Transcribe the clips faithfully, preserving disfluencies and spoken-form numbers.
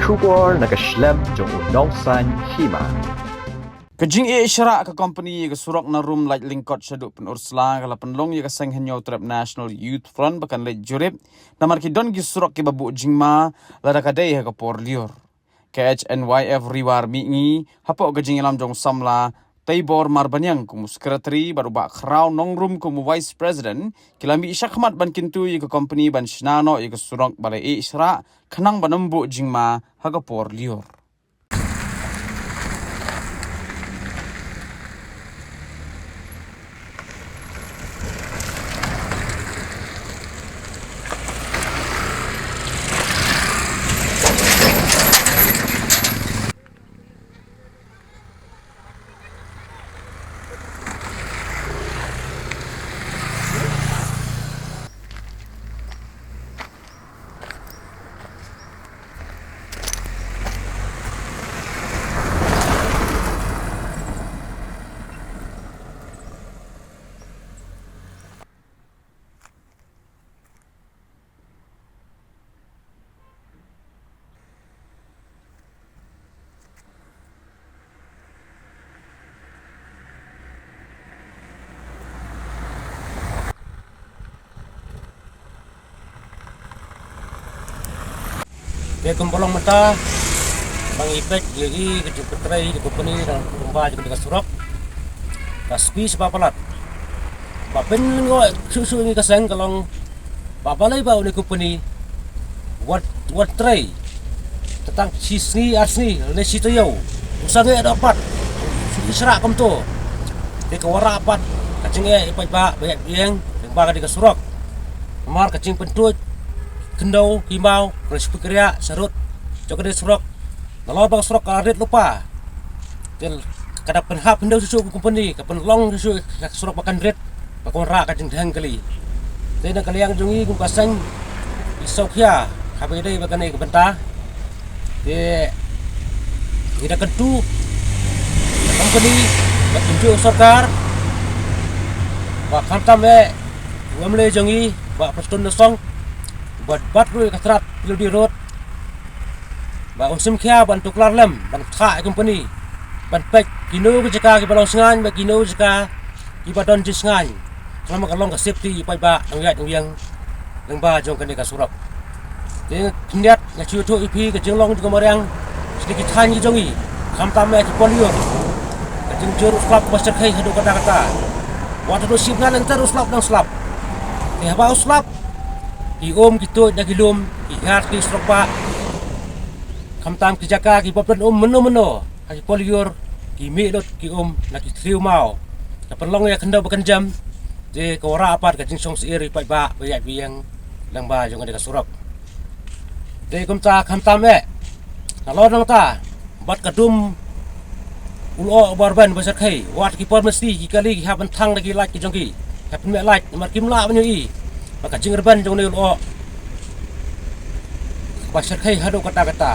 Khubor na ka shlem jong u Nongsaiñ Hima. Ka jingeh shrah ka kompani ïa ka surok na Rum Laitlyngkot shaduh Pynursla ka la pynlong ïa ka Seng Hynñiewtrep National Youth Front ba kan leit jurip namar ki don ki surok kiba buh jingma lada ka dei ha ka por lyiur. Ka H N Y F Riwar Mihngi hapoh ka jingïalam jong u samla Teibor Marbaniang kum u secretary bad u Bah Khraw Nongrum kum u vice president ki la mih shakhmat ban kyntu ïa ka kompani ban shna noh ïa ka surok ba la eh shrah khnang ban ym buh jingma ha ka por lyiur. Te kumba long mynta ba ngi peit ïa i ka jingpyntrei ka kompani da kumba jong ka surok. Ka spi spa palat ba pynlyngngoh shuh shuh ngi ka seng ka long ba balei ba une kompani wat, wat trei. Tang shi sngi ar sngi ne shi taïew u sangeh da pat shu shrah kumto. Te ka wanrah pat ka jingeh ïa i paidbah ba ïaid ba ïeng ba ka dei ka surok. Namar ka jingpyntuid khyndew ki maw ka la shu pyrkhat sharud jong ka dei surok. Nalor ba ka surok ka la rit lypa. Te ka da pynhap khyndew shuh shuh ka kompani ka pynlong shuh shuh ka surok ba kan rit ba ka wanrah ka jingdheng kali. Te na ka liang jong ngi kum ka seng ngi sngewkhia haba ïadei bad kane ka bynta. Te ngi da kyntu ka kompani bad kumjuh u sorkar ba khamtam eh u M L A jong ngi Bah Prestone Tynsong bad bad ruh ka tnat P W D Road ba un sngewkhia ban tuklar lem ban thah ïa ka kompani ban peit kino ki jaka kiba long shngaiñ bad kino ki jaka kiba don jingshngaiñ. Khlem ka long ka safety ïa i paidbah nongïaid nongïeng lyngba jong kane ka surok. Te khyndiat nga shu ïathuh ïa phi ka jinglong jong ka mariang sha ki thaiñ ki jong ngi khamtam eh ki por lyiur. Ka jingjur u slap ba shyrkhei haduh katta katta. Wat haduh shipngan lynter u slap dang slap. Te haba u slap ki um ki tuid na ki lum ki hiar ki surok bah. Khamtam ki jaka ki bym don um mynno mynno ha ki por lyiur ki mih lut ki um na ki thriew maw. Ka pynlong ïa ka khyndew ba kynjem. Te ka wanrah pat ka jingsngewsih ïa i paidbah ba ïaid ba ïeng lyngba jong kane ka surok. Te kumta khamtam eh nalor nangta bad ka dum u lyoh uba rben ba shyrkhei wat ki por mesti ki kali ki hap ban thang da ki light ki jong ki, ki hap ban meh light namar kim lah ban ïohi ba ka jingrben jong une u lyoh ba shyrkhei haduh katta katta.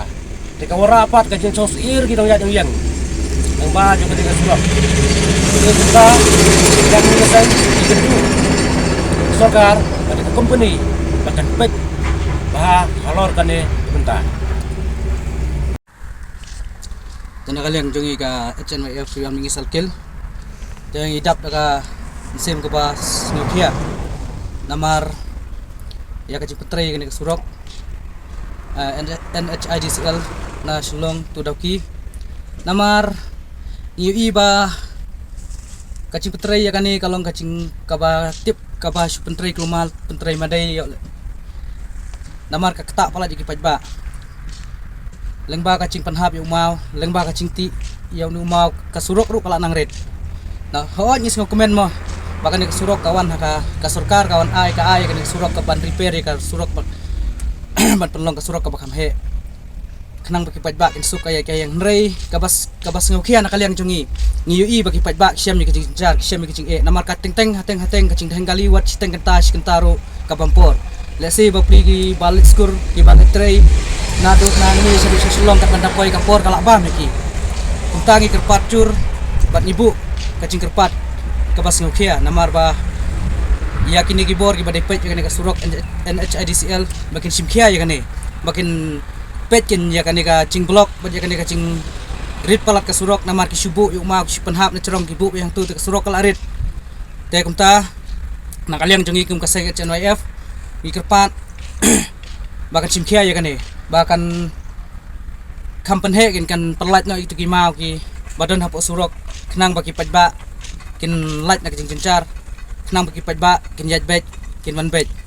Te ka wanrah pat ka jingsngewsih ïa ki nongïaid nongïeng lyngba jong kane ka surok. Te kumta ka dei ka seng ki kyntu sorkar bad ka kompani ba kan peit bha halor kane ka bynta. Te na ka liang jong ngi ka H N Y F Riwar Mihngi Circle. Te ngi dap da ka mynsiem kaba sngewkhia namar ïa ka jingpyntrei kane ka surok, eh, N-, N H I D C L na Shillong to Dawki. Namar ngi ïohi ba ka jingpyntrei ïa kane ka long ka jing kaba tip kaba shu pyntrei kulmar pyntrei madei ïoh. Namar ka ktah palat ïa ki paidbah lyngba ka jingpynhap ïa u maw lyngba ka jingtih ïa une u maw ka surok ruh ka la nang rit. Na hooid ngi sngewkmen mo ba kane ka surok ka wan ha ka, ka sorkar ka wan ai ka ai kane ka surok ka ban repair ïa ka surok ban, ban pynlong ka surok kaba kham heh. Khnang ba ki paidbah kin suk ka ïaid ka ïeng hynrei kaba s-, kaba sngewkhia na ka liang jong ngi. Ngi ïohi ba ki paidbah ki shem ïa ka jingjynjar ki shem ïa ka jingeh namar ka teng teng ha teng ha teng ka jingdheng kali wat shiteng kynta shi kynta ruh ka bam por. Lehse ba pli ki ba leit skul ki ba leit trei naduh nangne shaduh sha Shillong kat ban da poi ka por ka la bam ïa ki. Kumta ngi kyrpad jur bad ngi buh ka jingkyrpad kaba sngewkhia namar ba ïa kine ki bor kiba dei peit ïa kane ka surok N-, N H I D C L ba kin shim khia ïa kane ba kin peit kin ïa kane ka jingblok bad ïa kane ka jingrit palat ka surok, namar ki shu buh ïa u maw, ki shu pynhap na jrong, ki buh ïa hangto, te ka surok ka la rit. Te kumta na ka liang jong ngi kum ka seng H N Y F, ngi kyrpad ba kan shim khia ïa kane, ba kan kham pynheh kin kan pynlait noh ïa kito ki maw kiba don hapoh surok, khnang ba ki paidbah kin lait na ka jingjynjar, khnang ba ki paidbah kin ïaid beit, kin wan beit.